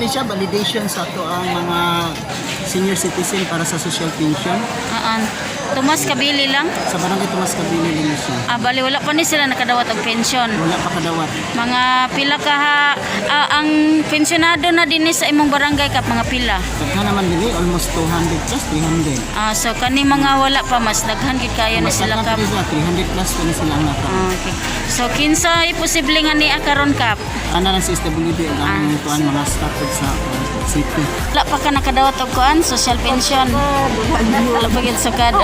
Kuan siya, validation sa ato ang mga senior citizen para sa social pension. Aan. Tomas Kabili lang. Sa Barangay Tomas Kabili lang siya. Ah, bali wala pa ni sila nakadawat og pension. Wala pa kadawat. Mga pila ka ha, ah, ang pensionado na dinhi sa imong barangay, Kap, mga pila? Daghan naman dili, almost 200 plus 300. Ah, so kani mga wala pa, mas daghan gid kayo na Mas sila, daghan Kap. pa sila, 300 plus pa na sila ang naka. Ah, okay. So kinsa posible nga ni karon, Kap? Ana lang si SWD ang kuan mga staff ug sa city. Wala pa ka nakadawat og kuan, social pension? Wala pa gid sukad.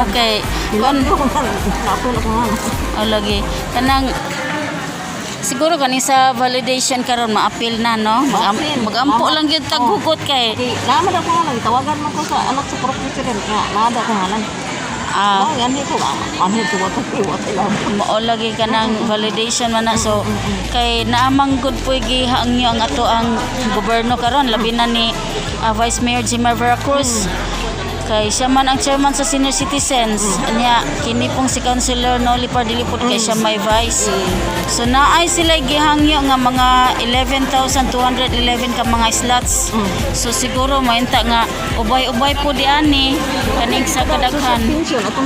Okay. Kuan Oh, lagi. Kanang siguro kani sa validation karon maapil na, no? Magampo lang gyud taghugot kay Kay naman ako nga lang tawagan man ko sa anak sa president nga nada ko ngalan. Ah, Oh, yan ko anhi ko wato wato lang. Mao lagi kanang validation man na, so kay naamang gud po'y gihangyo ang ato ang gobyerno karon, labi na ni Vice Mayor Jimar Veracruz kay siya man ang chairman sa senior citizens. Anya kini pong si Councilor Noli Pardilipod kay siya may vice, so naay sila gihangyo nga mga 11,211 ka mga slots. So siguro mainta nga ubay-ubay po di ani kaning sa kadaghan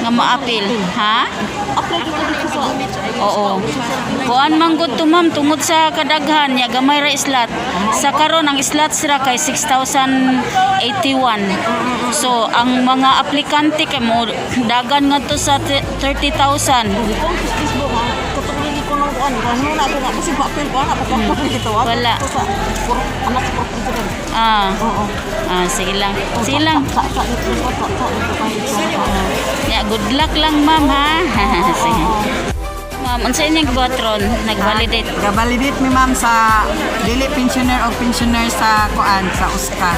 nga maapil, ha. Apply ko dito sa Oo. Kuan man gud to, ma'am, tungod sa kadaghan nya gamay ra slot. Sa karon ang slots ra kay 6,081. So ang mga aplikante kay mo dagan ngadto sa 30,000. Dito ang Facebook nga katong dili ko nang kuan ano na ako nga kasi ma-apply ko ana ko gitawag Wala. ko sa anak sa president. Ah, Oo. ah, sige lang. Sige lang. Sa dito sa dito sa dito. Ya, good luck lang, ma'am, ha. Sige. Ma'am, unsa inyong gibuhat ron? Nag-validate? Gabalidate mi, ma'am, sa dili pensioner o pensioner sa kuan sa USCA.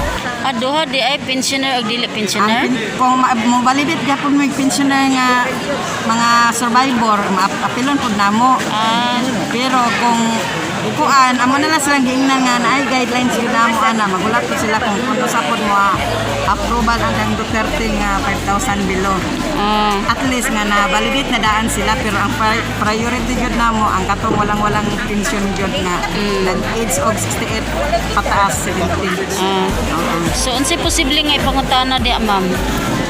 Ah, duha di ay pensioner og dili Ang pensioner? kung mo validate gyapon mo yung pensioner nga mga survivor, maapilon pud namo. Ah, Pero kung kuan, amo na lang silang giingnan nga naay guidelines gyud namo ana, magulat pud sila kung usa pud mo approval ang kang Duterte nga 5,000 below. At least nga na validate na daan sila, pero ang priority gyud namo ang katong walang-walang pension gyud nga nag age of 68 pataas, 70. Ah. So unsay posible nga ipangutana diya, ma'am?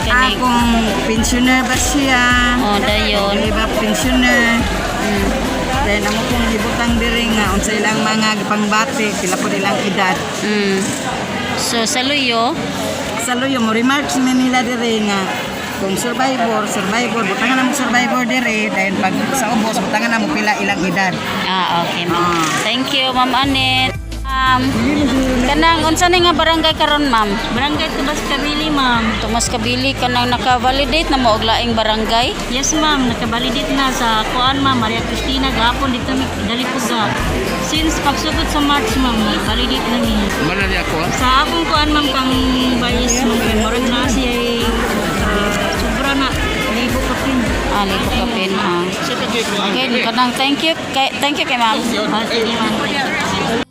Ah, Kani kung pensioner ba siya? Oh, dayon. Di ba pensioner? Then amo kong gibutang diri nga unsa ilang mga gipangbati, pila po ilang edad. So sa luyo, Sa luyo mo remarks mi nila diri nga kung survivor, survivor, butangan na mo survivor diri, dahil pag sa ubos, butangan na mo pila ilang edad. Ah, okay, ma'am. Thank you, Ma'am Anet. Kanang unsa ni nga barangay karon, ma'am? Barangay Tomas Kabili, ma'am. Tomas Kabili, kanang naka-validate na mo og laing barangay? Yes, ma'am. Nakabalidate na sa kuan, ma'am. Maria Cristina, gahapon dito mi Dalipuga. Since pagsugod sa March, ma'am, validate na mi. Mana niya ako? Sa akong kuan, ma'am, kang bias, ma'am, kay murag na siya ay sobra na libo kapin. Ah, libo kapin. Ah. Okay, kanang thank you kay ma'am. Ah, sige, ma'am.